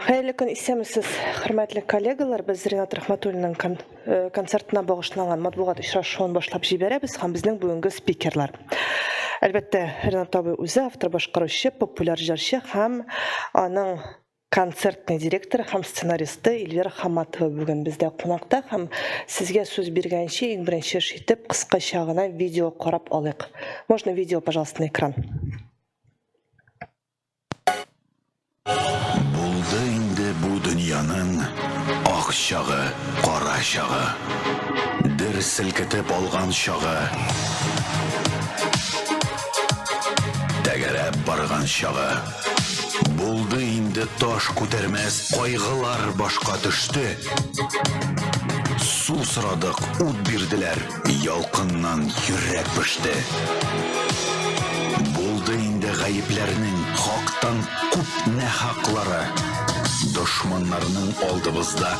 Хәерле көн, исәнмесез, хөрмәтле коллегалар. Без Ринат Рәхмәтуллинның концертына багышланган матбугат очрашуын башлап җибәрәбез һәм безнең бүгенге спикерлар. Әлбәттә, Ринат абый үзе автор, башкаручы, популяр җырчы һәм аның концертный директоры һәм сценаристы Эльвира Хаматова бүген бездә кунакта һәм сезгә сүз биргәнче иң беренче эш итеп кыскача гына видео карап алыйк. Можно видео, пожалуйста, на экран. Булды инде бу дөньяның ак чагы, кара чагы. Дер селкетеп алган чагы. Тәгәрәп барган чагы. Булды инде таш күтәрмәс кайгылар башка төште. Су сорадык, ут бирделәр, ялкыннан йөрәк пеште. Булды инде гаепләрнең хактан күп нәхаклары. Дошманнарның алдыбызда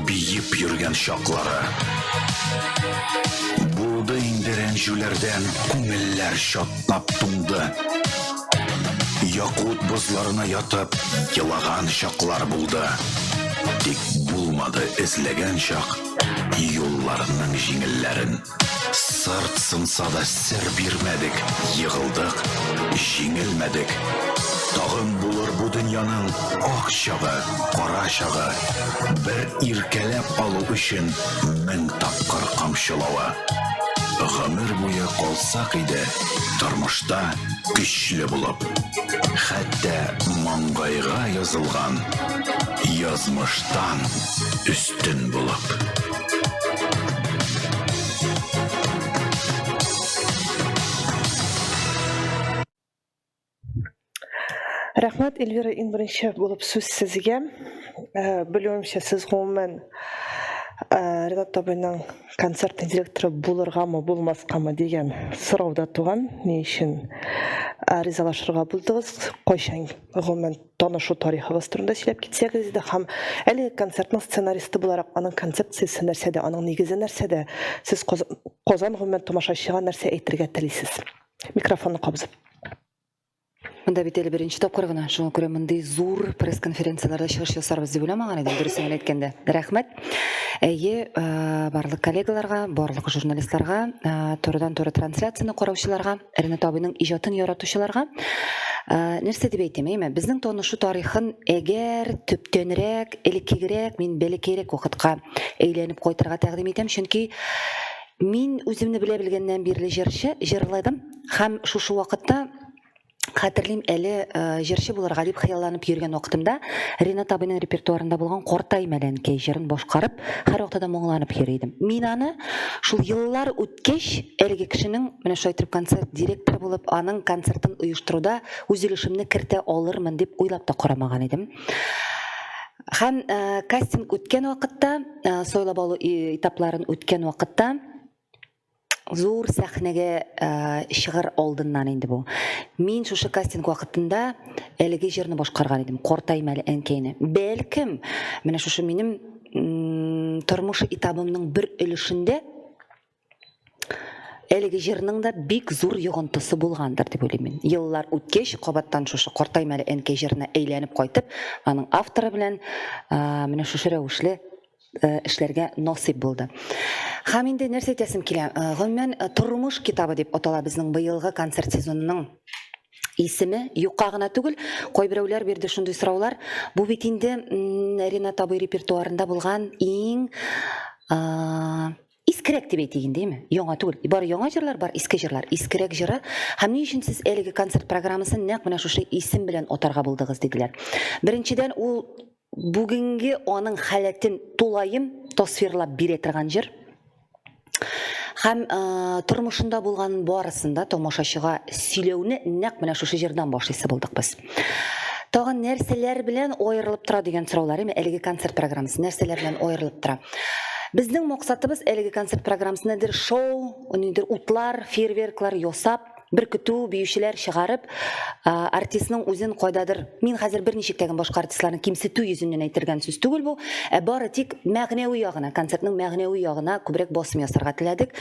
биеп йөргән чаклары. Булды инде рәнҗүләрдән күңелләр чатнап туңды. Якут бозларына ятып елаган чаклар булды. Тик булмады эзләгән чак юлларның җиңелләрен. Сырт сынса да сер бирмәдек, егылдык, җиңелмәдек. Тагын булыр бу дөньяның ак чагы, кара чагы. Бер иркәләп алу өчен 1000 тапкыр камчылавы. Гомер буе калсак иде тормышта көчле булып. Хәтта маңгайга язылган язмыштан өстен булып. Рәхмәт, Эльвира, иң беренче булып сүз сезгә. Белүемчә, сез гомумән Ренат абыйның концертный директоры булыргамы, булмаскамы дигән сорау да туган. Ни өчен ризалашырга булдыгыз? Кайчан гомумән танышу тарихыгыз турында сөйләп китсәгез иде һәм әлеге концертның сценаристы буларак аның концепциясе нәрсәдә, аның нигезе нәрсәдә? Сез Казан гомумән тамашачыга нәрсә әйтергә телисез? Микрофонны кабызып. Монда бит әле беренче тапкыр гына, шуңа күрә мондый зур пресс-конференцияләрдә чыгыш ясарбыз дип уйламаган идем, дөресен генә әйткәндә. Рәхмәт. Әйе, барлык коллегаларга, барлык журналистларга, турыдан-туры трансляцияне караучыларга, Ренат абыйның иҗатын яратучыларга. Нәрсә дип әйтим, әйме? Безнең танышу тарихын әгәр төптәнрәк, элеккегерәк, мин бәләкәйрәк вакытка әйләнеп кайтырга тәкъдим итәм, чөнки мин үземне белә белгәннән бирле җырчы, җырладым һәм шушы вакытта хәтерлим әле җырчы булырга дип хыялланып йөргән вакытымда Ренат абыйның репертуарында булган Кортай мәләнкәй җырын башкарып, һәрвакытта да моңланып йөри идем. Мин аны шул еллар үткәч, әлеге кешенең менә шулай итеп концерт директоры булып, аның концертын оештыруда үз өлешемне кертә алырмын дип уйлап та карамаган идем. Һәм кастинг үткән вакытта, сайлап алу этапларын үткән вакытта зур сәхнәгә чыгыр алдыннан инде бу. Мин шушы кастинг вакытында әлеге җырны башкарган идем, Картайм әле әнкәйне. Бәлкем, менә шушы минем тормыш этабымның бер өлешендә әлеге җырның да бик зур йогынтысы булгандыр дип уйлыйм мин. Еллар үткәч, кабаттан шушы Картайм әле әнкәй җырына әйләнеп кайтып, аның авторы белән менә шушы рәвешле эшләргә насыйп булды. Һәм инде нәрсә әйтәсем килә? Гомумән, тормыш китабы дип атала безнең быелгы концерт сезонының исеме. Юкка гына түгел, кайберәүләр бирде шундый сораулар. Бу бит инде Ренат абый репертуарында булган иң искерәк дип әйтик инде, әйме? Яңа түгел. Бар яңа җырлар, бар иске җырлар. Искерәк җыры. Һәм ни өчен сез әлеге концерт программасын нәкъ менә шушы исем белән атарга булдыгыз, диделәр. Беренчедән, ул бүгенге аның халәтен тулаем тасвирлап бирә торган җыр. Һәм тормышында булган барысын да тамашачыга сөйләүне нәкъ менә шушы җырдан башлыйсы булдык без. Тагын нәрсәләр белән аерылып тора дигән сораулар, әйме, әлеге концерт программасы нәрсәләр белән аерылып тора? Безнең максатыбыз әлеге концерт программасында ниндидер шоу, ниндидер утлар, фейерверклар ясап, бер көтү биючеләр чыгарып, артистның үзен кайдадыр, мин хәзер берничек тә башка артистларны кимсетү йөзеннән әйтелгән сүз түгел бу, ә бары тик мәгънәви ягына, концертның мәгънәви ягына күбрәк басым ясарга теләдек.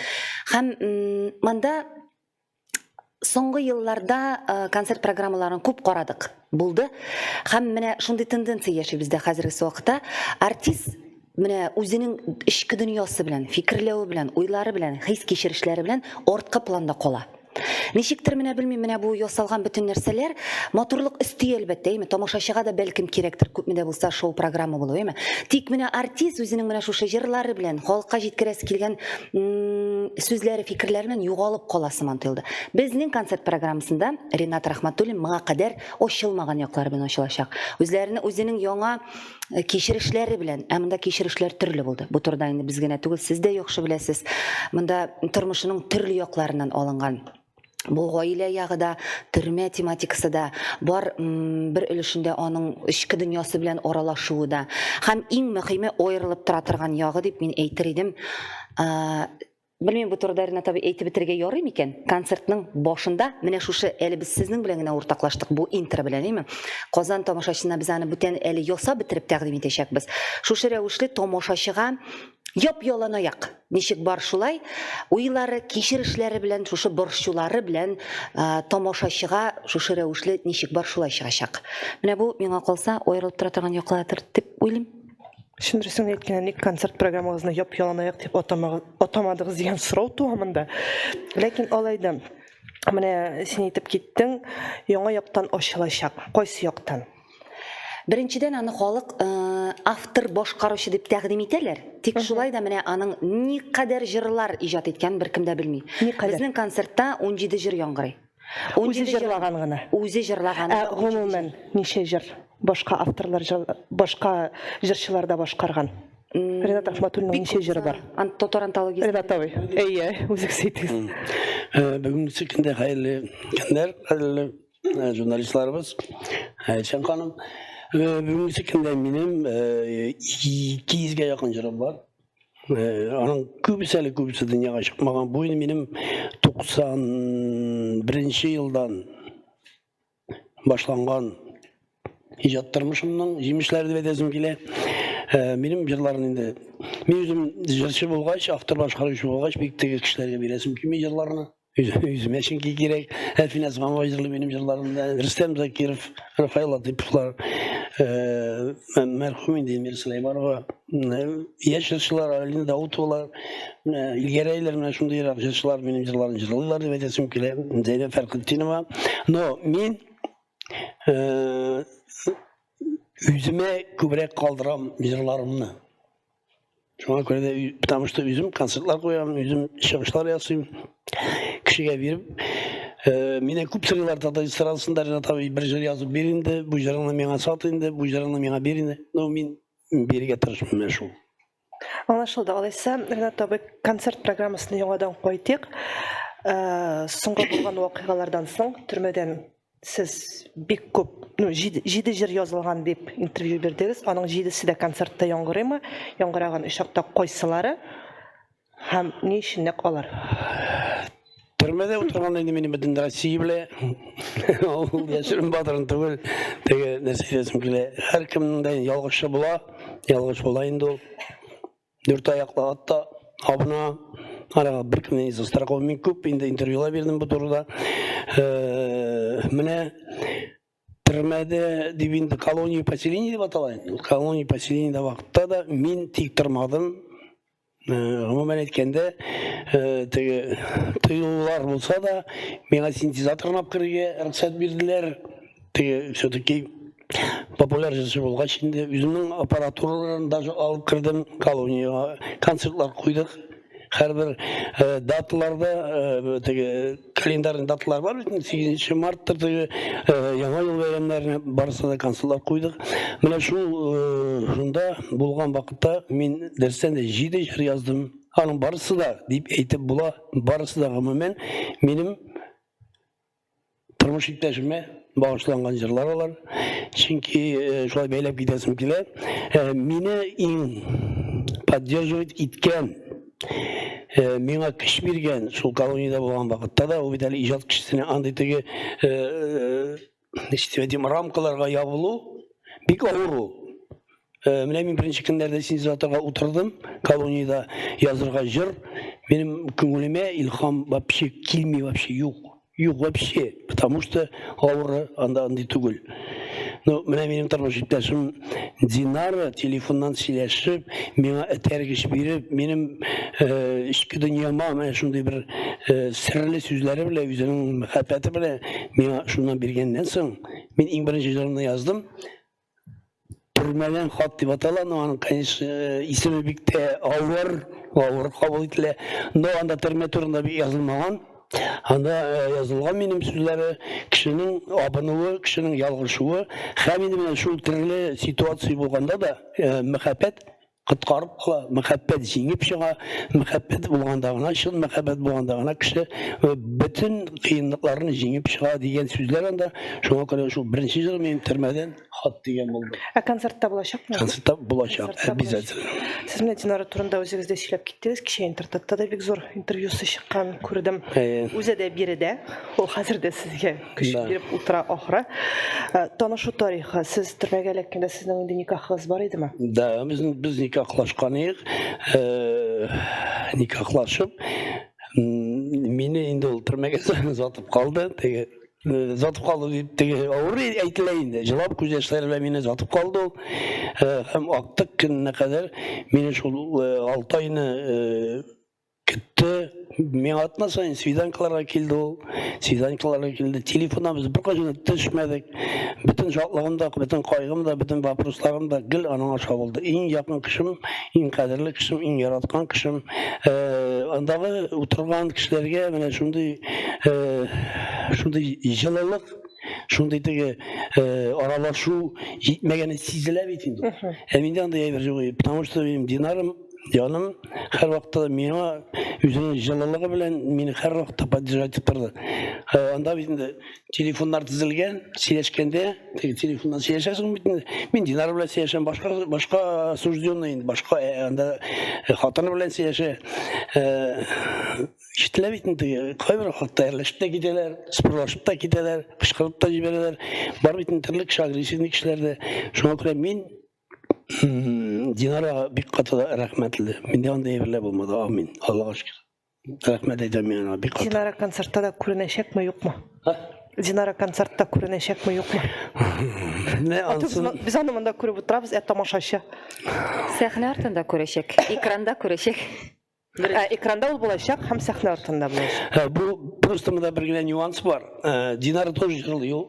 Һәм монда соңгы елларда концерт программаларын күп карадык. Булды. Һәм менә шундый тенденция яши бездә хәзерге вакытта. Артист менә үзенең эчке дөньясы белән, фикерләве белән, уйлары белән, хис-кичерешләре белән арткы планда кала. Ничектер менә белмим, менә бу ясалган бөтен нәрсәләр матурлык өсти әлбәттә, әйме, тамашачыга да бәлкем кирәктер, күпме дә булса шоу-программа булу, әйме. Тик менә артист үзенең менә шушы җырлары белән, халыкка җиткерәсе килгән сүзләре, фикерләре белән югалып кала сыман тоелды. Безнең концерт программасында Ренат Рахматуллин моңа кадәр ачылмаган яклары белән ачылачак. Үзләренең үзенең яңа кичерешләре белән, ә монда кичерешләр төрле булды. Бу турыда инде без генә түгел, сез дә яхшы беләсез. Монда тормышының төрле якларыннан алынган. Бу гаилә ягы да, төрмә тематикасы да бар, бер өлешендә аның эчке дөньясы белән аралашуы да. Һәм иң мөһиме аерылып тора торган ягы дип мин әйтер идем, Белмим, бу турыда Ренат абый әйтеп бетерергә ярый микән? Концертның башында менә шушы әле без сезнең белән генә уртаклаштык бу интро белән, әйме? Казан тамашачысына без аны бүтән әле ясап бетереп тәкъдим итәчәкбез. Шушы рәвешле тамашачыга яп-ялан аяк, ничек бар шулай, уйлары, кичерешләре белән, шушы борчулары белән тамашачыга шушы рәвешле ничек бар шулай чыгачак. Менә бу миңа калса аерылып тора торган яклардыр дип уйлыйм. Чын дөресен әйткәндә, ник концерт программагызны яп-яланаяк дип атамадыгыз дигән сорау туа монда. Ләкин алай да, менә син әйтеп киттең, яңа яктан ачылачак. Кайсы яктан? Беренчедән, аны халык автор башкаручы дип тәкъдим итәләр. Тик шулай да менә аның никадәр җырлар иҗат иткәнен беркем дә белми. Никадәр? Безнең концертта 17 җыр яңгырый. Үзе җырлаган гына. Үзе җырлаган. Ә гомумән ничә җыр башка авторлар башка җырчылар да башкарган? Ренат Рахматуллинның ничә җыры бар? Татар антологиясе. Ренат абый. Әйе, үзегез әйтегез. Бүгенге көндә хәерле көннәр, кадерле журналистларыбыз. Әйшән ханым. Бүгенге көндә минем 200гә якын җырым бар. Аның күбесе әле күбесе дөньяга чыкмаган. Бу инде минем 91 елдан башланган иҗат тормышымның җимешләре дип әйтәсем килә. Минем җырларым инде мин үзем җырчы булгач, автор башкаручы булгач, бик теге кешеләргә бирәсем килми җырларны. Үземә чөнки кирәк. Әлфинә Османова җырлый минем җырларымда. Рөстәм Закиров, Рафаэл Латыйповлар, мәрхүм инде Эльмира Сөләйманова, яшь җырчылар Алина Даутовалар, Илгәрәйләр, менә шундыйрак җырчылар минем җырларны җырлыйлар дип әйтәсем килә. Зәйнәб Фәрхетдинова. Но мин үземә күбрәк калдырам җырларымны. Шуңа күрә дә, потому что үзем концертлар куям, үзем чыгышлар ясыйм. Кешегә биреп, мине күп сорыйлар татар эстрадасында, Ренат абый, бер җыр язып бир инде, бу җырыңны миңа сат инде, бу җырыңны миңа бир инде. Ну, мин бирергә тырышмыйм менә шул. Аңлашылды. Алайса, Ренат абый, концерт программасына яңадан кайтыйк. Соңгы булган вакыйгалардан соң, төрмәдән Сез бик күп, ну, җиде җыр язылган дип интервью бирдегез. Аның җидесе дә концертта яңгырыймы? Яңгыраган очракта кайсылары? Һәм ни өчен нәкъ алар? Төрмәдә утырганда инде мине бөтен Россия белә. Ул яшерен батырын түгел. Теге нәрсә әйтәсем килә. Һәркемнең дә ялгышы була. Ялгыш була инде ул. Дүрт аяклы ат та абына. Арага бер кемнән застрахован. Мин күп инде интервьюлар бирдем бу турыда. Менә төрмәдә дип инде колония поселение дип атала инде. Колония поселениедә вакытта да мин тик тормадым. Гомумән әйткәндә, теге тыюлар булса да, миңа синтезаторны алып керергә рөхсәт бирделәр. Теге все-таки популяр җырчы булгач инде үземнең аппаратураларын даже алып кердем колониягә, концертлар куйдык. Һәрбер даталарда теге календарный даталар бар бит, 8 мартта теге Яңа ел бәйрәмнәренә барысына да концертлар куйдык. Менә шул шунда булган вакытта мин дөрестән дә 7 җыр яздым. Аның барысы да дип әйтеп була, барысы да гомумән минем Тормыш иптәшемә багышланган җырлар алар. Чөнки шулай бәйләп китәсем килә. Мине иң поддерживать иткән, миңа көч биргән шул колониядә булган вакытта да, ул бит әле иҗат кешесенә андый теге ничек дип әйтим, рамкаларга ябылу бик авыр ул. Менә мин беренче көннәрдә синтезаторга утырдым, колониядә язырга җыр. Минем күңелемә илһам вообще килми, вообще юк. Юк вообще, потому что авыры анда андый түгел. Ну, менә минем тормыш иптәшем Динара телефоннан сөйләшеп, миңа этәргеч биреп, минем э, эчке дөньяма менә шундый бер э, серле сүзләре белән, үзенең мәхәббәте белән миңа шуннан биргәннән соң, мин иң беренче җырымны яздым. Төрмәдән хат дип атала, но аның, конечно, э, исеме бик тә авыр, авыр кабул ителә. Но анда төрмә турында бик язылмаган. Анда э, язылган минем сүзләре, кешенең абынуы, кешенең ялгышуы һәм инде менә шул төрле ситуация булганда да э, мәхәббәт коткарып кала, мәхәббәт җиңеп чыга, мәхәббәт булганда гына, чын мәхәббәт булганда гына кеше э, бөтен кыенлыкларны җиңеп чыга дигән сүзләр анда. Шуңа күрә шул беренче җыр минем төрмәдән хат дигән булды. Ә концертта булачакмы? Концертта булачак, Концертта обязательно. Сез менә Динара турында үзегез дә сөйләп киттегез. Кичә интертатта да бик зур интервьюсы чыккан күрдем. Әйе. Үзе дә биредә. Ул хәзер дә сезгә көч Да. биреп утыра ахры. Танышу тарихы. Сез төрмәгә эләккәндә сезнең инде никахыгыз бар идеме? Да, без никахлашкан идек. Никахлашып, мине инде ул төрмәгә озатып калды. Теге озатып калды дип теге авыр әйтелә инде. Җылап күз яшьләре белән мине озатып калды ул. Һәм актык көненә кадәр мине шул 6 айны көтте. Миңа атна саен свиданкаларга килде ул. Свиданкаларга килде. Телефоннан без беркайчан да төшмәдек. Бөтен шатлыгым да, бөтен кайгым да, бөтен вопросларым да гел аның аша булды. Иң якын кешем, иң кадерле кешем, иң яраткан кешем. Андагы утырган кешеләргә менә шундый шундый җылылык, шундый теге аралашу җитмәгәне сизелә бит инде. Ә миндә андый әйбер юк. Потому что минем Динарым яным һәрвакытта да миңа үзенең җылылыгы белән мине һәрвакытта поддержать итеп торды. Анда бит инде телефоннар тезелгән, сөйләшкәндә, теге телефоннан сөйләшәсең бит инде. Мин Динара белән сөйләшәм, башка башка осужденный инде, башка анда хатыны белән сөйләшә. Ишетелә бит инде, кайбер вакытта әрләшеп тә китәләр, спорлашып та китәләр, кычкырып та җибәрәләр. Бар бит инде төрле кеше, агрессивный кешеләр дә. Шуңа күрә мин Динарага бик каты рәхмәтле. Миндә андый әйберләр булмады. Амин. Аллага шөкер. Рәхмәт әйтәм мин аңа бик каты. Динара концертта да күренәчәкме, юкмы? Динара концертта күренәчәкме, юкмы? Менә А то без, ансын без аны монда күреп утырабыз, ә тамашачы. Сәхнә артында күрәчәк, экранда күрәчәк. Ә, экранда ул булачак һәм сәхнә артында булачак. Бу просто монда бер генә нюанс бар. Динара тоже җырлый ул.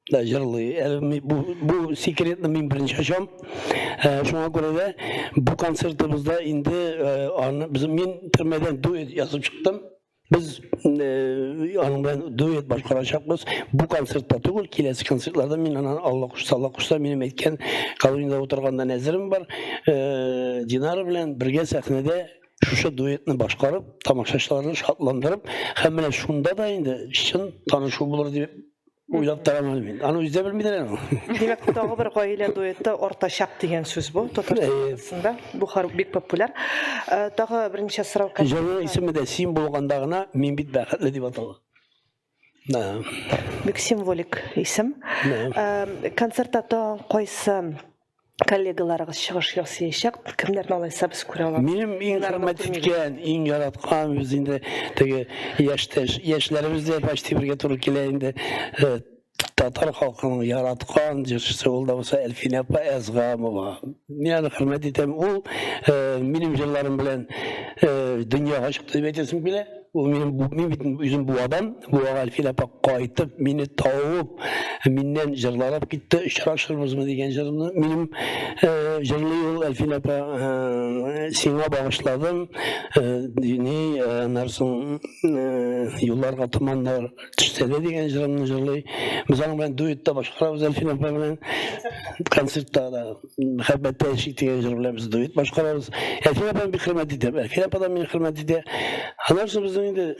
Да, җырлый. Әле бу секретны мин беренче ачам. Шуңа күрә дә бу концертыбызда инде аны без мин төрмәдән дуэт язып чыктым. Без аның белән дуэт башкарачакбыз. Бу концертта түгел, киләсе концертларда мин аны Алла кушса, Алла кушса, минем әйткән колониядә утырганда нәзерем бар. Динара белән бергә сәхнәдә шушы дуэтны башкарып, тамашачыларны шатландырып, һәм менә шунда да инде чын танышу булыр дип уйлап торам әле мин. Аны үзе дә белмидер әле. Димәк, тагы бер гаилә дуэты артачак дигән сүз бу татар арасында. Бу хәр бик популяр. Тагы берничә сорау. Җырның исеме дә син булганда гына мин бит бәхетле дип атала. Да. Бик символик исем. Концертта тагын кайсы коллегаларыгыз чыгыш ясаячак? Кемнәрне алайса без күрә алабыз? Минем иң хөрмәт иткән, иң яраткан без инде теге яшьтәш, яшьләребез дә почти бергә туры килә инде. Татар халкының яраткан җырчысы ул да булса Әлфинә апа Әзгамова. Мин аны хөрмәт итәм. Ул минем җырларым белән дөньяга чыкты дип әйтәсем килә. Ул минем мин бит үзем Буадан, Буага Әлфинә апа кайтып, мине табып, миннән җырлар алып китте. Очрашырбызмы дигән җырымны минем җырлый ул Әлфинә апа, сиңа багышладым. Ни, аннан соң юлларга томаннар төшсә дә дигән җырымны җырлый. Без аның белән дуэтта башкарабыз Әлфинә апа белән. Концертта да Мәхәббәттә яшик дигән җыр белән без дуэт башкарабыз. Әлфинә апаны бик хөрмәт итәм. Әлфинә апа да мине хөрмәт итә. Аннан соң безнең инде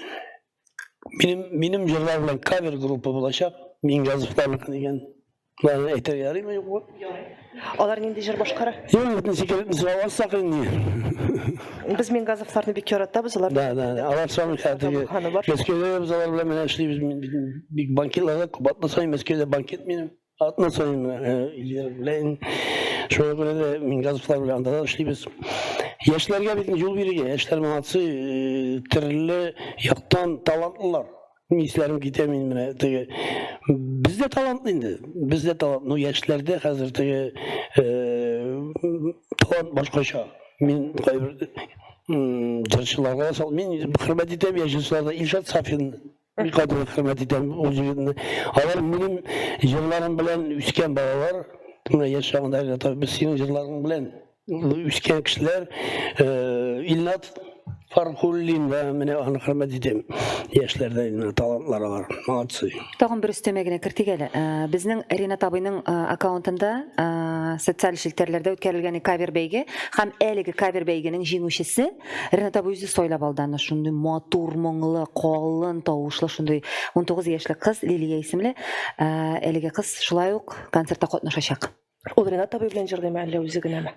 минем җырлар белән кавер группа булачак. Мингазовларныкы дигән. Ларны әйтергә ярыймы, юкмы? Алар нинди җыр башкара? Юк, бөтен секретны сорап алсак инде. Без Мингазовларны бик яратабыз, алар. Да, да, да. Алар самый хәтеге. Мәскәүдә без алар белән менә эшлибез. Бик банкетларда күп атна саен Мәскәүдә банкет минем. Атна саен Эльвира белән шуңа күрә дә Мингазовлар белән анда да эшлибез. Яшьләргә бит юл бирергә, яшьләр молодцы, төрле яктан талантлылар. Исләрем китә мин менә теге бездә талант инде. Бездә талант. Ну яшьләрдә хәзер теге э, талант башкача. Мин кайбер җырчыларга сал мин хөрмәт итәм яшь җырчыларда Илшат Сафин бик каты хөрмәт итәм ул җегетне. Алар минем җырларым белән үскән балалар. Менә яшь чагында без синең җырларың белән үскән кешеләр э, Илнат Фархуллин да менә аны хөрмәт итәм. Яшьләрдә инде талантлар алар. Молодцы. Тагын бер өстәмә генә кертик әле. Э, безнең Ренат абыйның э, аккаунтында социаль челтәрләрдә үткәрелгән кавер бәйге һәм әлеге кавер бәйгенең җиңүчесе Ренат абый үзе сайлап алды аны шундый матур, моңлы, калын тавышлы шундый 19 яшьлек кыз Лилия исемле. Әлеге кыз шулай ук концертта катнашачак. Ул Ренат абый белән җырлыймы, әллә үзе генәме?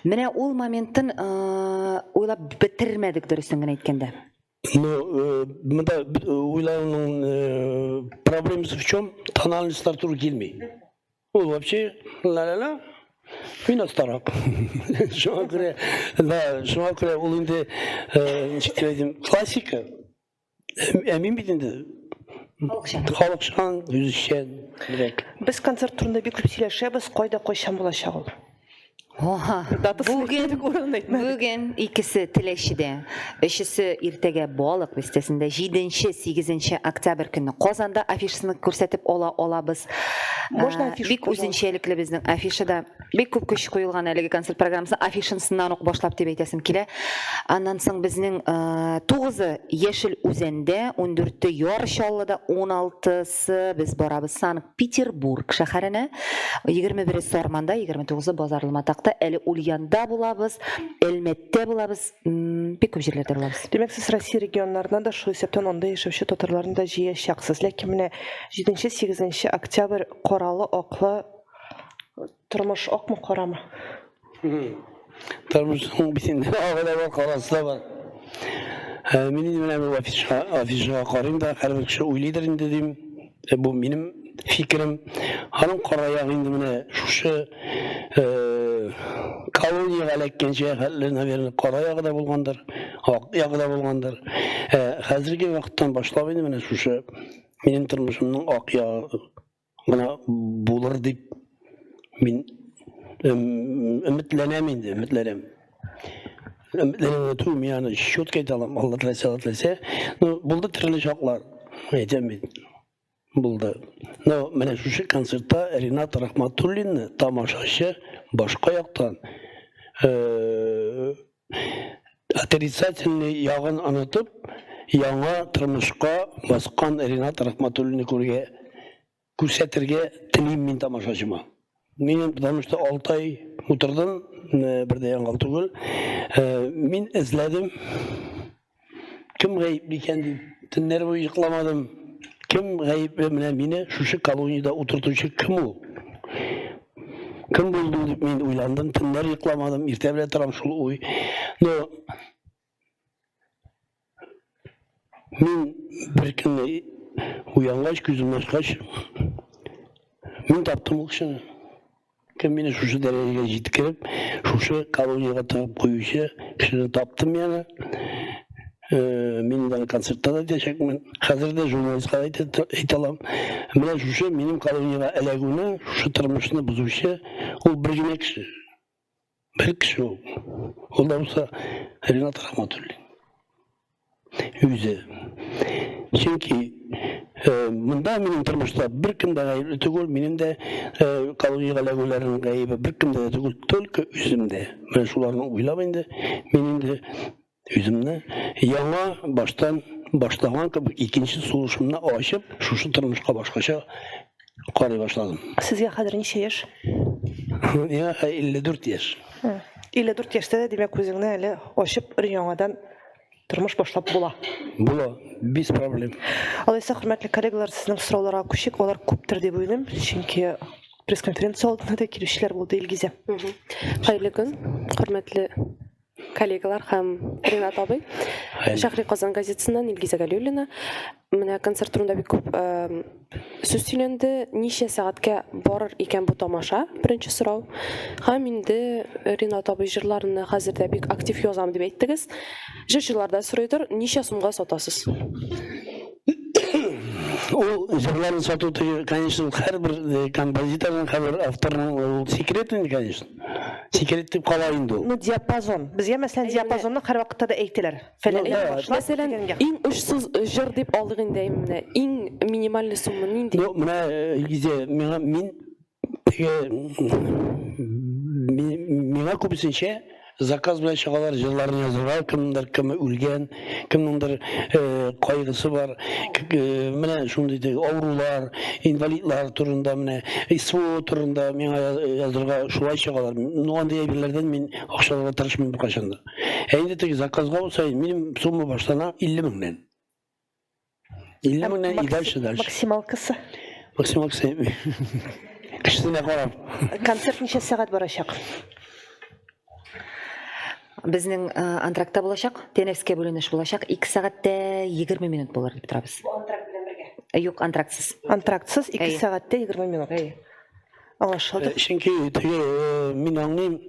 Менә ул моментын уйлап бетермәдек, дөресен генә әйткәндә. Ну, монда уйлауның проблемасы в чем? Тональностьлар туры килми. Ул вообще ла-ла-ла, мин астарак. Шуңа күрә, да, шуңа күрә ул инде, ничек дип әйтим, классика. Ә мин бит инде халыкчан. Халыкчан, үзешчән. Без концерт турында бик күп сөйләшәбез, кайда кайчан булачак ул? Оха. Бүген, бүген икесе Теләчедә, өчесе иртәгә Балык бистәсендә, 7-8 октябрь көнне Казанда афишасын күрсәтеп ала алабыз. Можно афишу, Бик үзенчәлекле безнең афишада. Бик күп көч куелган әлеге концерт программасына афишасыннан ук башлап дип әйтәсем килә. Аннан соң безнең тугызы Яшел Үзәндә, ундүрте Яр Чаллыда, уналтысы без барабыз Санкт-Петербург шәһәренә, 21-е Сарманда, 29-ы Базарлы Матакта, әле Ульянда булабыз, Әлмәттә булабыз, бик күп җирләрдә булабыз. Димәк, сез Россия регионнарына да, шул исәптән анда яшәүче татарларны да җыячаксыз. Ләкин менә 7-8 октябрь каралы-аклы Тормыш акмы, карамы? Тормышның бит инде агы да бар, карасы да бар. Э, мин инде менә бу афишага, афишага карыйм да, һәрбер кеше уйлыйдыр инде дим. Э, бу минем фикерем. Аның кара ягы инде менә шушы э, колониягә эләккәнчә хәтле, наверное, кара ягы да булгандыр, ак ягы да булгандыр. Э, хәзерге вакыттан башлап инде менә шушы минем тормышымның ак ягы гына булыр дип мин өметләнәм инде, өметләнәм. Өметләнәм генә түгел, мин аны четко әйтә алам, Алла теләсә, Алла теләсә. Ну, булды төрле чаклар, әйтәм бит. Булды. Но менә шушы концертта Ринат Рахматуллинны тамашачы башка яктан э, отрицательный ягын онытып, яңа тормышка баскан Ринат Рахматуллинны күрергә, күрсәтергә телим мин тамашачыма. Мин потому что 6 ай утырдым, э, бер дә яңгал түгел. Э, мин эзләдем. Кем гаепле икән дип, төннәр буе йокламадым. Кем гаепле менә мине шушы колониядә утыртучы кем ул? Кем булды дип мин уйландым, төннәр йокламадым, иртә белән торам шул уй. Но мин бер көнне уянгач, күземне ачкач, мин таптым ул кешене. Кем мине шушы дәрәҗәгә җиткереп, шушы колониягә тыгып куючы кешене таптым яны. Э, мин инде аны концертта да әйтәчәкмен. Хәзер дә журналистка да әйтә, әйтә алам. Менә шушы минем колониягә эләгүне, шушы тормышны бозучы ул бер генә кеше. Бер кеше ул. Ул да булса Ринат Рахматуллин. Үзе. Чөнки э, монда минем тормышта беркем дә гаепле түгел, минем дә э, колониягә эләгүләрнең гаебе беркемдә дә түгел, только үземдә. Менә шуларны уйлап инде, мин инде үземне яңа баштан башлаган кебек икенче сулышымны ачып, шушы тормышка башкача карый башладым. Сезгә хәзер ничә яшь? Миңа 54 яшь. 54 яшьтә дә, димәк, үзеңне әле ачып, өр-яңадан тормыш башлап була. Була, без проблем. Алайса, хөрмәтле коллегалар, сезнең сорауларга күчик. Алар күптер дип уйлыйм, чөнки пресс-конференция алдында да килүчеләр булды, Илгизә. Хәерле көн, хөрмәтле коллегалар һәм Ринат абый. Шәһри Казан газетасыннан Илгизә Галиуллина. Менә концерт турында бик күп сүз сөйләнде. Ничә сәгатькә барыр икән бу тамаша? Беренче сорау. Һәм инде Ринат абый җырларны хәзер дә бик актив язам дип әйттегез. Җырчылар да сорыйдыр, ничә сумга сатасыз? Ул җырларын сату теге, конечно, һәрбер композиторның, һәрбер авторның ул секрет инде, конечно. Секрет дип кала инде ул. Ну, диапазон. Безгә, мәсәлән, диапазонны һәрвакытта да әйтәләр. Фәлән башлап, Мәсәлән, иң очсыз җыр дип алдык инде, менә иң минимальный сумма нинди? Ну, менә Илгизә, миңа мин теге миңа күбесенчә заказ белән чыгалар җырларын язырга, кемдер кеме үлгән, кемнеңдер кайгысы бар, менә шундый теге авырулар, инвалидлар турында, менә СВО турында миңа язырга шулай чыгалар. Ну, андый әйберләрдән мин акча алырга тырышмыйм беркайчан да. Ә инде теге заказга булса, минем сумма башлана 50 меңнән. 50 меңнән и дальше, дальше. Максималкасы? Максималкасы. Кешесенә карап. Концерт ничә сәгать барачак? Безнең антрактта булачак, тәнәфескә бүленеш булачак. 2 сәгатьтә 20 минут булыр дип торабыз. Бу антракт белән бергә? Юк, антрактсыз. Антрактсыз 2 сәгатьтә 20 минут. Аңлашылды. Чөнки теге мин аңлыйм,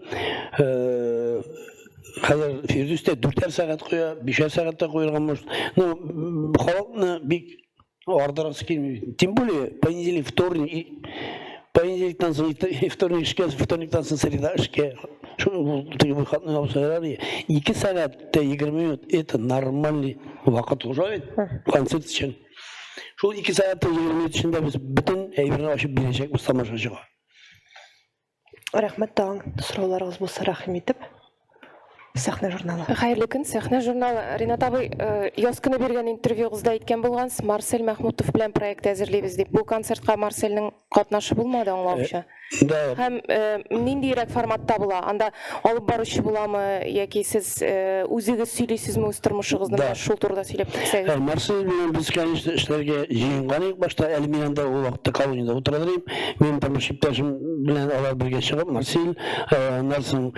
хәзер Фирдүс тә дүртәр сәгать куя, бишәр сәгать тә куярга может. Ну, халыкны бик ардырасы килми. Тем более понедельник, вторник, понедельниктан соң вторник эшкә, вторниктан соң среда эшкә. Шул теге выходной алса ярар. 2 сәгать тә 20 минут это нормальный вакыт уже бит концерт өчен. Шул 2 сәгать тә 20 минут эчендә без бөтен әйберне ачып бирәчәкбез тамашачыга. Рәхмәт, тагын сорауларыгыз булса, рәхим итеп. Сәхнә журналы. Хәерле көн, Сәхнә журналы. Ринат абый, яз көне биргән интервьюгызда әйткән булгансыз, Марсель Мәхмүтов белән проект әзерлибез дип. Бу концертка Марсельнең катнашы булмады, аңлавымча. Да. Һәм ниндиерәк форматта була? Анда алып баручы буламы яки сез үзегез сөйлисезме үз тормышыгызны? Да. Менә шул турыда сөйләп китсәгез. Марсель белән без, конечно, эшләргә җыенган идек башта. Әле мин анда ул вакытта колониядә утыра идем. Минем тормыш иптәшем белән алар бергә чыгып, Марсель, аннан соң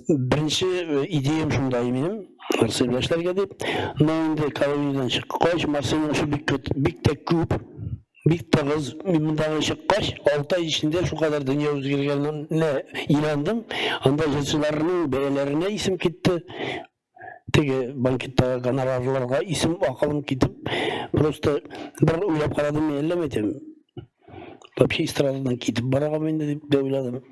беренче идеям шунда минем, Марсель белән эшләргә дип. Но инде колониядән чыккач, Марсельнең эше бик бик тә күп. Бик тыгыз. Мин мондагы чыккач, 6 ай эчендә шулкадәр дөнья үзгәргәненә инандым. Анда җырчыларның бәяләренә исем китте. Теге банкеттагы гонорарларга исем акылым китеп, просто бер уйлап карадым, мин әллә әйтәм. Вообще эстрададан китеп барагам инде дип тә уйладым.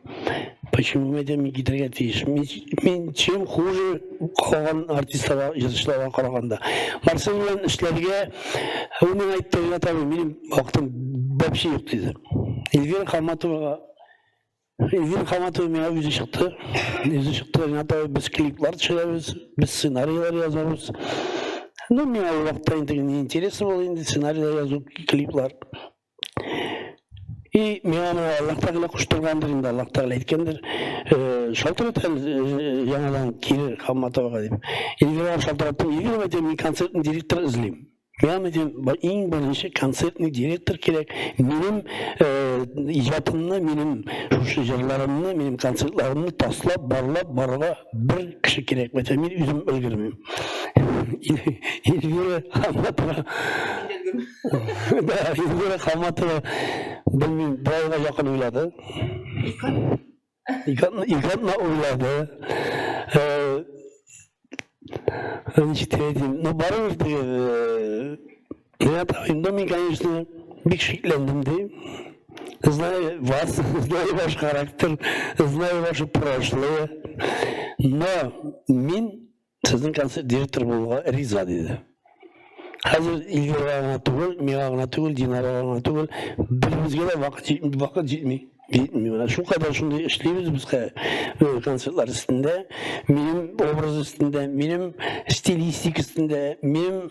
Почему әйтәм, мин китәргә тиеш? Мин, мин чем хуже калган артистларга, җырчыларга караганда. Марсель белән эшләргә ул миңа әйтте, Ринат абый, минем вакытым вообще юк диде. Эльвира Хаматовага Эльвира Хаматова миңа үзе чыкты. Үзе чыкты, Ринат абый, без клиплар төшерәбез, без сценарийлар язабыз. Ну, миңа ул вакытта инде не интересно булды инде сценарийлар язу, клиплар. И миңа моны Аллаһ Тәгалә куштыргандыр инде, Аллаһ Тәгалә әйткәндер. Шалтырат әле яңадан кире Хамматовага дип. Эльвирага шалтыраттым. Эльвира, әйтәм, мин концертный директор эзлим. Миңа әйтәм, иң беренче концертный директор кирәк. Минем иҗатымны, минем шушы җырларымны, минем концертларымны таслап, барлап барырга бер кеше кирәк. Әйтәм, мин үзем өлгермим. Эльвира Хамматова. Да, Эльвира Хаматова, белмим, бер айга якын уйлады. Ике атна уйлады. Ничек дип әйтим, ну, барыбер теге, Ринат абый, ну, мин, конечно, бик шикләндем, ди. Знаю вас, знаю ваш характер, знаю ваше прошлое, но мин сезнең концерт директор булуга риза, диде. Хәзер Эльвирага гына түгел, миңа гына түгел, Динарага гына түгел, беребезгә дә вакыт җитми, вакыт җитми. Җитми. Менә шулкадәр шундый эшлибез без концертлар өстендә, минем образ өстендә, минем стилистик өстендә, минем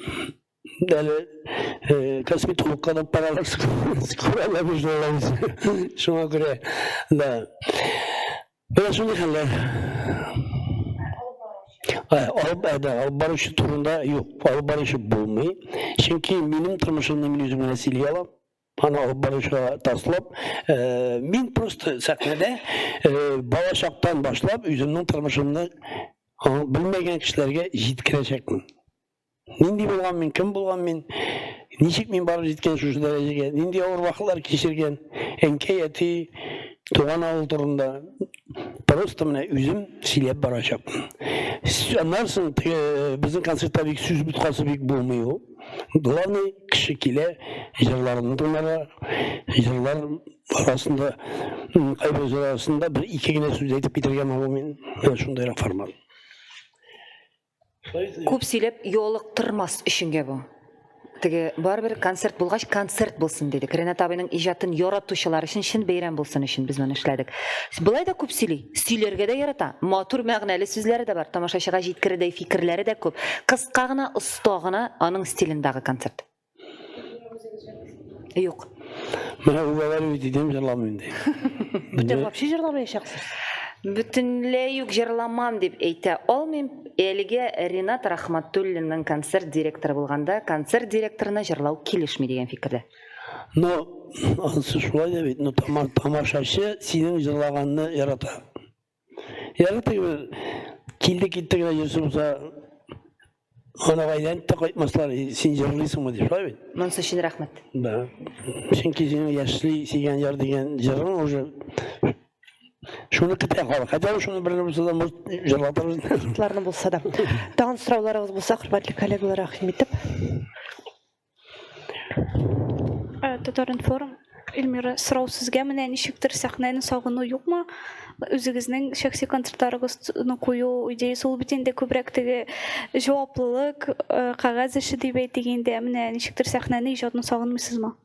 әле косметологка да баралар, скоро алабыз. Шуңа күрә, да. Менә шундый хәлләр. Алып, да, алып баручы турында юк, алып баручы булмый. Чөнки минем тормышымны мин үзем генә сөйли алам. Аны алып баручыга таслап, мин просто сәхнәдә бала чактан башлап үземнең тормышымны белмәгән кешеләргә җиткерәчәкмен. Нинди булган мин, кем булган мин, ничек мин барып җиткән шушы дәрәҗәгә, нинди авыр вакытлар кичергән, әнкәй, әти, туган авыл турында просто менә үзем сөйләп барачакмын. Аннан соң теге безнең концертта бик сүз боткасы бик булмый ул. Главный кеше килә, җырларны тыңларга, җырлар арасында, кайбер җыр арасында бер ике генә сүз әйтеп китәргә могу мин. Менә шундыйрак формат. Күп сөйләп ялыктырмас өченгә бу. Теге барыбер концерт булгач, концерт булсын дидек. Ренат абыйның иҗатын яратучылар өчен чын бәйрәм булсын өчен без моны эшләдек. Болай да күп сөйли, сөйләргә дә ярата. Матур мәгънәле сүзләре дә бар, тамашачыга җиткерердәй фикерләре дә күп. Кыска гына, оста гына аның стилендагы концерт. Юк. Менә уговаривать итәм, җырламыйм ди. Бүтән вообще җырламаячаксыз. Бөтенләй үк җырламам дип әйтә алмыйм. Әлегә Ринат Рахматуллинның концерт директоры булганда, концерт директорына җырлау килешми дигән фикердә. Но анысы шулай да бит, но тамашачы синең җырлаганны ярата. Ярый теге бер килде китте генә йөрсе булса, аны әйләнеп тә кайтмаслар, син җырлыйсыңмы дип, шулай бит? Монысы өчен рәхмәт. Да. Чөнки синең яшьли сөйгән яр дигән җырың уже шуны көтә халык. Хотя бы шуны берне булса да, может, җырлатырбыз. Хитларны булса да. Тагын сорауларыгыз булса, хөрмәтле коллегалар, рәхим итеп. Татар-информ, Эльмира, сорау сезгә менә ничектер сәхнәне сагыну юкмы? Үзегезнең шәхси концертларыгызны кую идеясе ул бит инде күбрәк теге җаваплылык, кәгазь эше дип әйтик инде. Менә ничектер сәхнәне, иҗатны сагынмыйсызмы?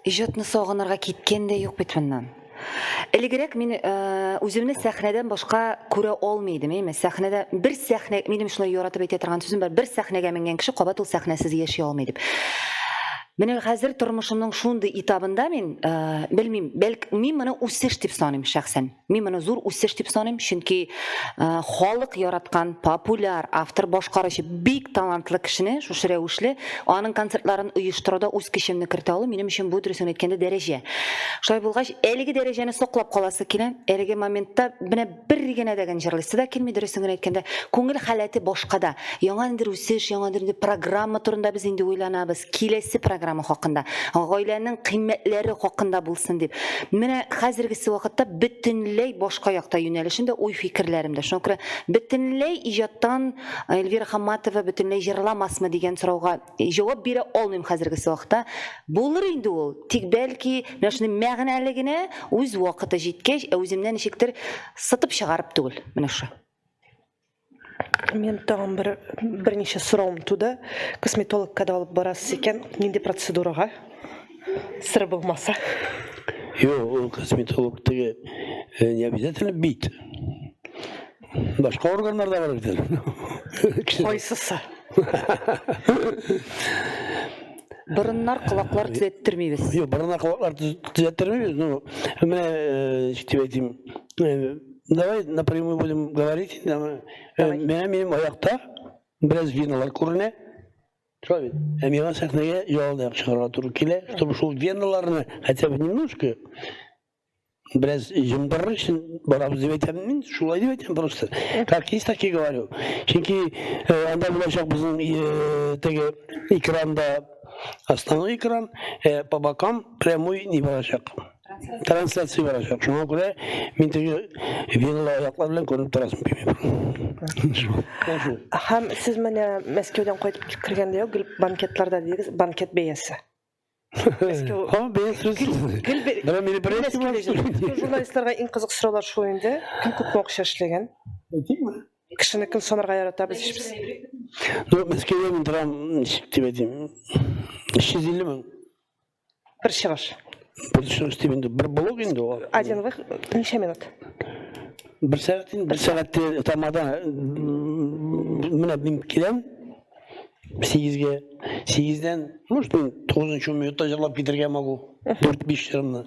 Иҗатны сагынырга киткән дә юк бит моннан. Элегрәк мин үземне сәхнәдән башка күрә алмый идем, әйме? Сәхнәдә бер сәхнә, минем шулай яратып әйтә торган сүзем бар, бер сәхнәгә менгән кеше кабат ул сәхнәсез яши алмый дип. Менә хәзер тормышымның шундый этабында мин, белмим, бәлки мин моны үсеш дип саныйм шәхсән. Мин моны зур үсеш дип саныйм, чөнки халык яраткан популяр автор, башкаручы, бик талантлы кешене шушы рәвешле аның концертларын оештыруда үз көчемне кертә алу минем өчен бу дөресен әйткәндә дәрәҗә. Шулай булгач, әлеге дәрәҗәне саклап каласы килә. Әлеге моментта менә бер генә дә җырлыйсы да килми, дөресен генә әйткәндә, күңел халәте башкада. Яңа ниндидер үсеш, яңа ниндидер программа турында без инде уйланабыз. Киләсе программа хакында, гаиләнең кыйммәтләре хакында булсын дип. Менә хәзергесе вакытта бөтенләй башка якта юнәлешем дә, уй-фикерләрем дә. Шуңа күрә бөтенләй иҗаттан Эльвира Хамматова бөтенләй җырламасмы дигән сорауга җавап бирә алмыйм хәзергесе вакытта. Булыр инде ул, тик бәлки менә шундый мәгънәле генә үз вакыты җиткәч, ә үземнән ничектер сытып чыгарып түгел. Менә шушы. Минем тагын бер берничә соравым туды. Косметологка да алып барасыз икән, нинди процедурага? Сер булмаса. Юк, ул косметолог теге не обязательно бит. Башка органнар да бар бит әле. Кайсысы? Борыннар, колаклар төзәттермибез. Юк, борыннар, колаклар төзәттермибез. Ну, менә ничек дип әйтим, давай напрямую будем говорить. Менә минем аякта бераз веналар күренә. Шулай бит. Ә миңа сәхнәгә яланаяк чыгарга туры килә, чтобы шул веналарны хотя бы немножко бераз җымдырыр өчен барабыз дип әйтәм мин, шулай дип әйтәм просто. Как есть, так и говорю. Чөнки анда булачак безнең теге экранда основной экран, по бокам прямой не булачак. Трансляция барачак. Шуңа күрә мин теге веналы аяклар белән күренеп торасым килми. Һәм сез менә Мәскәүдән кайтып кергәндә гел банкетларда дидегез, банкет бәясе. Мәскәү. Ха, бәясе. Гел журналистларга иң кызык сораулар шул инде. Кем күпме акча эшләгән? Әйтикме? Кешенекен санарга яратабыз ич без. Ну, Мәскәүдә мин торам, ничек дип әйтим, 350 мең. Бер чыгыш. Бер чыгыш дип инде, бер блок инде ул. Один выход, ничә минут? Бер сәгать инде, бер сәгатьтә тамада менә мин киләм 8-гә, 8-дән, может, мин 9 минутта җырлап китергә могу, 4-5 җырымны.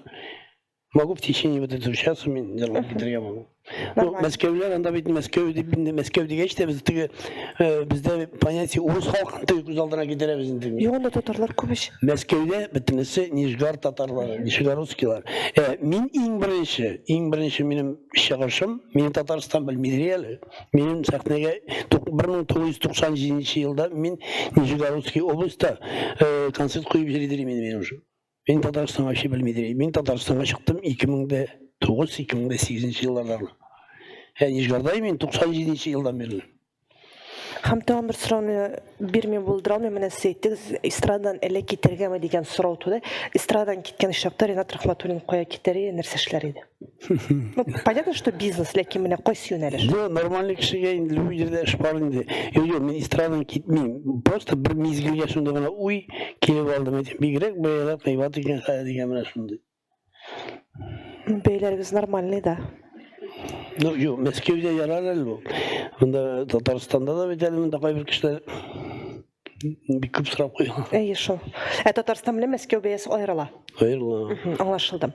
Могу в течение вот этого часа мин җырлап китергә могу. Ну, Мәскәүләр анда бит Мәскәү дип инде Мәскәү дигәч тә без теге бездә понятие урыс халкын теге күз алдына китерәбез инде. Юк, анда татарлар күп ич. Мәскәүдә бөтенесе Нижгар татарлары, нижегородскийлар. Мин иң беренче, иң беренче минем чыгышым, мине Татарстан белмидер әле. Минем сәхнәгә 1997 елда мин Нижегородский областьта концерт куеп йөридер идем мин уже. Мин Татарстанга вообще белмидер. Мин Татарстанга чыктым 2009-2008 елларда. Ә Нижгарда мин 97 елдан бирле. Һәм тагын бер сорауны бирми булдыра алмыйм. Менә сез әйттегез, эстрададан әллә китәргәме дигән сорау туды. Эстрададан киткән очракта Ренат Рахматуллин кая китәр иде, нәрсә эшләр иде? Ну, понятно, что бизнес, ләкин менә кайсы юнәлеш? Юк, нормальный кешегә инде любой җирдә эш бар инде. Юк, юк, мин эстрададан китмим. Просто бер мизгелгә шундый гына уй килеп алды. Әйтәм, бигрәк бәяләр кыйбат икән хәзер дигән менә шундый. Бәяләрегез нормальный да. Ну, юк, Мәскәүдә ярар әле бу. Монда Татарстанда да бит әле монда кайбер кешеләр бик күп сорап куя. Әйе шул. Ә Татарстан белән Мәскәү бәясе аерыла. Аерыла. Аңлашылды.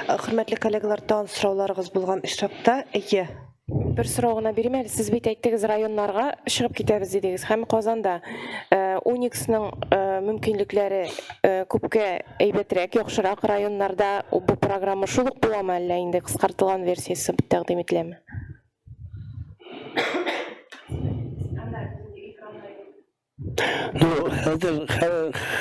Хөрмәтле коллегалар, тагын сорауларыгыз булган очракта, әйе. Бер сорау гына бирим әле. Сез бит әйттегез, районнарга чыгып китәбез дидегез. Һәм Казанда э, Униксның э, мөмкинлекләре э, күпкә әйбәтрәк, яхшырак районнарда бу программа шул ук буламы әллә инде кыскартылган версиясе тәкъдим ителәме? Ну, хәзер һәр,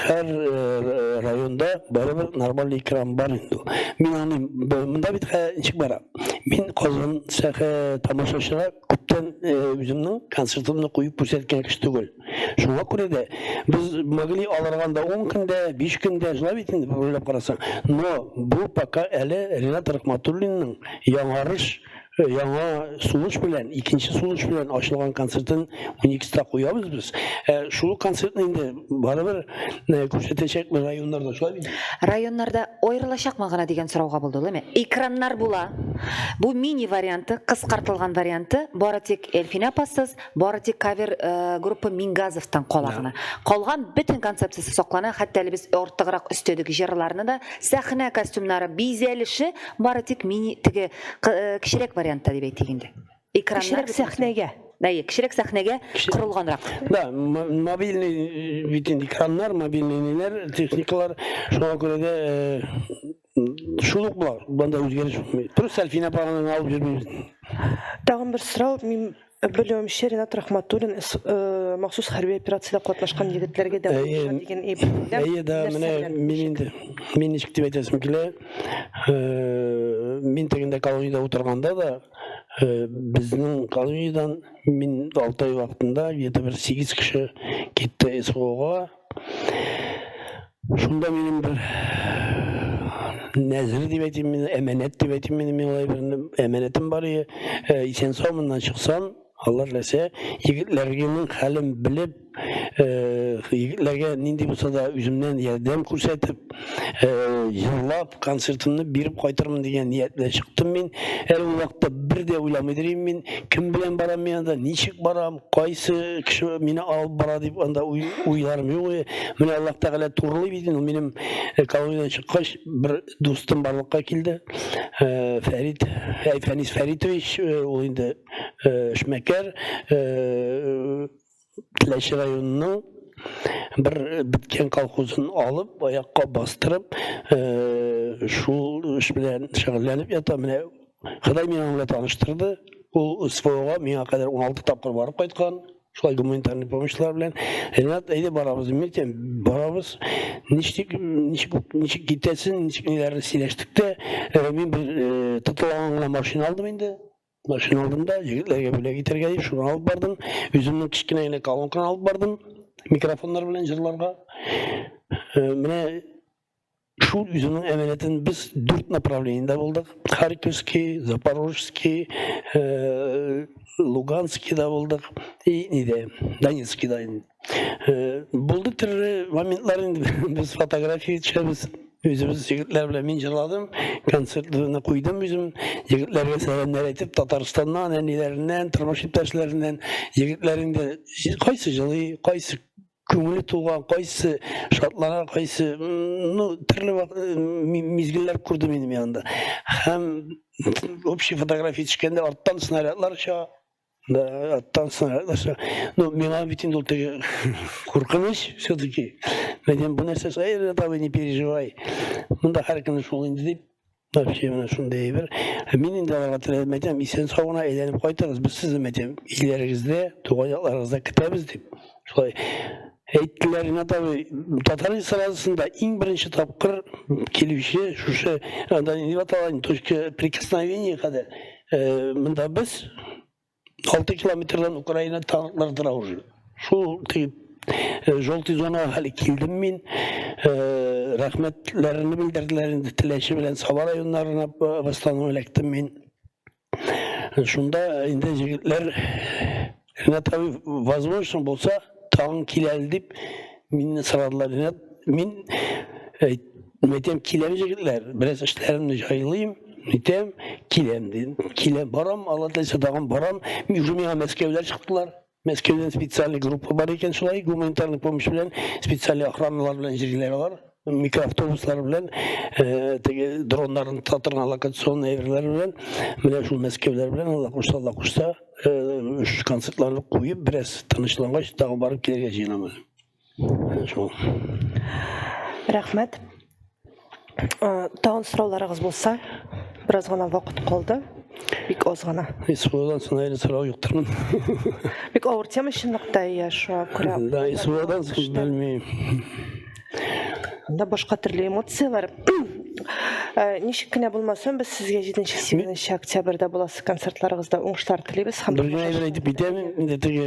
һәр э, районда барыбер нормаль экран бар инде. Мин аны монда бит ничек бара. Мин Казан сәхә тамашачыга күптән э, үземнең концертымны куеп күрсәткән кеше түгел. Шуңа күрә дә без могли алырга анда 10 көндә, 5 көндә, шулай бит инде уйлап карасаң. Но бу пока әле Ренат Рахматуллинның яңарыш Яңа сулыш белән, икенче сулыш белән ачылган концертын Уникста куябыз без. Ә шул концертны инде барыбер күрсәтәчәкбез районнарда, шулай бит? Районнарда аерылачакмы гына дигән сорауга булды, улыймы? Экраннар була. Бу мини варианты, кыскартылган варианты, бары тик Эльфинә апасыз, бары тик кавер группа Мингазовтан кала гына. Калган бөтен концепциясе саклана, хәтта әле без артыграк өстәдек җырларны да, сәхнә костюмнары, бизәлеше бары тик мини теге кечерәк вариантта дип әйтик инде. Экраннар Кечерәк сәхнәгә. Әйе, кечерәк сәхнәгә корылганрак. Да, мобильный бит инде экраннар, мобильный ниләр, техникалар, шуңа күрә дә шул ук була, банда үзгәреш булмый. Просто Әлфинә апаны алып йөрмибез. Тагын бер сорау, мин Белүемчә, Ренат Рахматуллин махсус хәрби операциядә катнашкан егетләргә дә булыша дигән әйбер. Әйе, да, менә мин инде, мин ничек дип әйтәсем килә, мин тегендә колониядә утырганда да, безнең колониядән мин 6 ай вакытында где-то бер 8 кеше китте СВОга. Шунда минем бер нәзер дип әйтим, мин әманәт дип әйтим, минем миңа бер әманәтем бар иде. Э, исән сау моннан чыксам, Алла теләсә, егетләргенең хәлен белеп, э, егетләргә нинди булса да үземнән ярдәм күрсәтеп, э, җырлап, концертымны биреп кайтырмын дигән ният белән чыктым мин. Әле ул вакытта бер дә уйламыйдыр идем мин, кем белән барам мин анда, ничек барам, кайсы кеше мине алып бара дип анда уйларым юк иде. Менә Аллаһ Тәгалә турылый бит инде, минем э, колониядән чыккач бер дустым барлыкка килде. Э, Фәрит, әй, Фәнис Фәритович, э, ул инде эшмәкәр, Теләче районының бер беткән колхозын алып, аякка бастырып, шул эш белән шөгыльләнеп ята. Менә Ходай мине аның белән таныштырды. Ул СВОга миңа кадәр 16 тапкыр барып кайткан. Шулай гуманитарный помощьлар белән. Ренат, әйдә барабыз, мин әйтәм, барабыз. Ничек, ничек, ничек китәсен, ничек ниләрне сөйләштек тә, мин бер тотылаган гына машина алдым инде. Машина алдым да, егетләргә бүләк итәргә дип, шуны алып бардым. Үземнең кечкенә генә колонканы алып бардым, микрофоннар белән җырларга. Э, менә шул үземнең әманәтен без дүрт направлениедә булдык. Харьковский, Запорожский, э, Луганскийда булдык и нидә, Донецкийда инде. Э, булды төрле моментлар инде без фотография төшәбез. Үзебез егетләр белән мин җырладым, концертны куйдым үзем. Егетләргә сәламнәр әйтеп, Татарстаннан, әниләреннән, тормыш иптәшләреннән егетләр инде кайсы җылый, кайсы күңеле тулган, кайсы шатлана, кайсы, ну, төрле мизгелләр күрдем инде мин анда. Һәм общий фотография төшкәндә арттан снарядлар оча. Да, аттан снарядлар. Ну, миңа бит инде ул теге куркыныч все-таки. Мәдән бу нәрсә, әй, Ренат абый, не переживай. Монда һәркемне шул инде дип, вообще менә шундый әйбер. Мин инде аларга теләдем, әйтәм, исән сау гына әйләнеп кайтыгыз, без сезне, әйтәм, өйләрегездә, туган якларыгызда көтәбез дип. Шулай әйттеләр, Ренат абый, татар эстрадасында иң беренче тапкыр килүче шушы, анда ни дип атала, точка прикосновения кадәр. Монда без. 6 километрдан Украина танклар тора уже. Шул теге желтый зонага әле килдем мин. Рәхмәтләрне белдерделәр инде Теләче белән Саба районнарына в основном эләктем мин. Шунда инде егетләр Ренат абый, возможно булса, тагын кил әле дип миннән сорадылар. Ренат, мин әйтәм, киләм егетләр, бераз эшләремне җайлыйм, әйтәм, киләм дидем. Киләм, барам, Алла теләсә тагын барам. Уже миңа Мәскәүдә чыктылар. Мәскәүдән специальный группа бар икән шулай, гуманитарный помощь белән, специальный охраналар белән җирләр алар, микроавтобуслар белән, теге дроннарын тота торган локационный әйберләр белән, менә шул Мәскәүләр белән, Алла кушса, Алла кушса, өч концертларны куеп, бераз тынычлангач, тагын барып килергә җыенам әле. Шул. Рәхмәт. Тагын сорауларыгыз булса, бераз гына вакыт калды. Бик аз гына. СВОдан соң әле сорау юктыр. Бик авыр тема чынлыкта, иә, шуңа күрә. Да, СВОдан соң белмим. Анда башка төрле эмоцияләр. Ничек кенә булмасын, без сезгә 7-8 октябрьдә буласы концертларыгызда уңышлар телибез һәм Бер генә әйбер әйтеп китәм, инде теге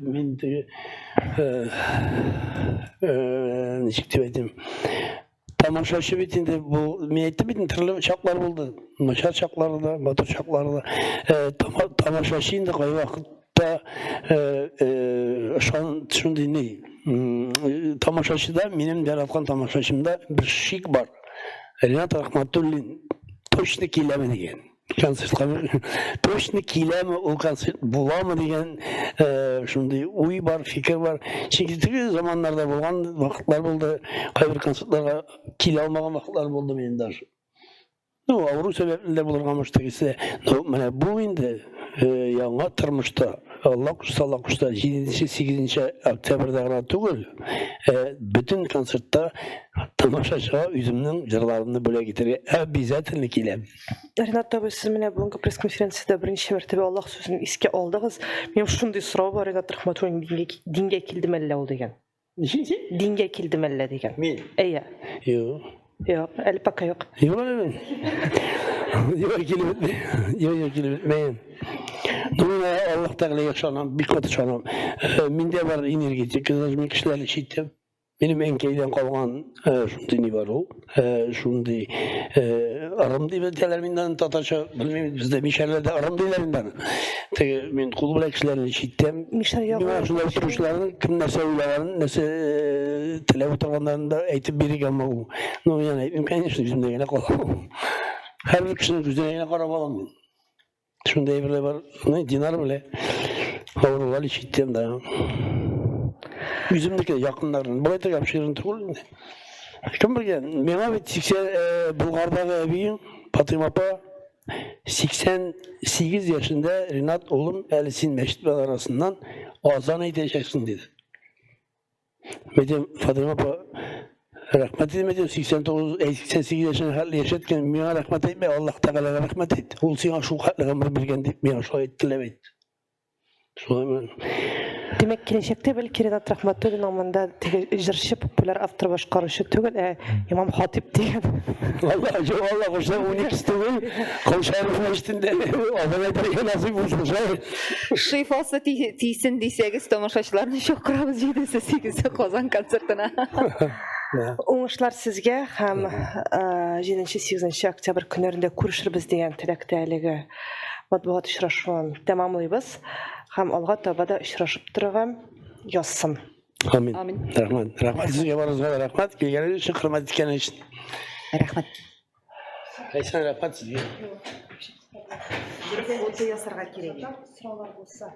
мин теге ничек дип әйтим, тамашачы бит инде бу, мин әйттем бит, төрле чаклар булды, начар чаклары да, матур чаклары да. Тамашачы инде кайвакытта шундый ни, тамашачыда, минем яраткан тамашачымда бер шик бар. Ренат Рахматуллин точно киләме дигән. Концертка точно киләме ул, концерт буламы дигән шундый уй бар, фикер бар. Чөнки теге заманнарда булган вакытлар булды, кайбер концертларга килә алмаган вакытлар булды минем даже. Ну, авыру сәбәпле дә булырга может тегесе. Но менә бу инде яңа тормышта, Алла кушса, Алла кушса, 7-8 октябрьдә гына түгел, бөтен концертта тамашачыга үземнең җырларымны бүләк итәргә обязательно киләм. Ренат абый, сез менә бүгенге пресс-конференциядә беренче мәртәбә Аллаһ сүзен искә алдыгыз. Минем шундый сорау бар, Ренат Рахматуллин дингә килдеме әллә ул дигән. Ничек? Дингә килдеме әллә дигән. Мин? Әйе. Юк. Юк, әле пока юк. Юк әле мин. Юк, килеп бетми. Юк, юк, килеп бетмәгән. Ну, мин Аллаһ Тәгаләгә ышанам, бик каты ышанам. Миндә бар энергетика, даже мин кешеләрне читтәм. Минем әнкәйдән калган шундый ни бар ул, шундый ырым дип әйтәләр мине аны татарча, белмим, бездә мишәрләрдә ырым диләр инде аны. Теге мин кул белән кешеләрне читтәм. Мишәр ягы. Миңа шунда утыручыларның кем нәрсә уйлаганын, нәрсә теләп утырганнарын да әйтеп бирергә могу. Ну, мин аны әйтмим, конечно, үземдә генә кала. Һәрбер кешенең күзенә генә карап алам мин. Шундый әйберләр бар. Ну, Динар белә. Авырулар ишеттем да. Үземнеке якыннарын. Болай да обширный түгел инде. Кем белгән? Миңа бит 80 Болгардагы әбием Фатыйма апа 88 яшендә Ринат улым, әле син мәчет арасыннан азан әйтәчәксең диде. Мәйтәм, Фатыйма апа, рәхмәт дидем, мәйтәм, 89, әй, 88 яшенә хәтле яшәткән, миңа рәхмәт әйтмә, Аллаһ Тәгаләгә рәхмәт әйт. Ул сиңа шул хәтле гомер биргән дип, миңа шулай әйттеләр бит. Шулай ме? Димәк, киләчәктә бәлки Ренат Рахматуллинның монда теге җырчы, популяр автор башкаручы түгел, ә имам хатип дигән. Алла, юк, Алла кушса, 12 түгел, Кол Шәриф мәчетендә азан әйтергә насыйп булсын, шулай. Шифасы тисен дисәгез, тамашачыларны чакырабыз җидесе сигезе Казан концертына. Уңышлар сезгә һәм 7-8 октябрь көннәрендә күрешербез дигән теләктә әлеге матбугат очрашуын тәмамлыйбыз һәм алга таба да очрашып торырга язсын. Амин. Амин. Рәхмәт. Рәхмәт сезгә барыгызга да рәхмәт. Килгәнегез өчен, хөрмәт иткәнегез өчен. Рәхмәт. Ләйсән, рәхмәт сезгә. Фото ясарга кирәк. Сораулар булса.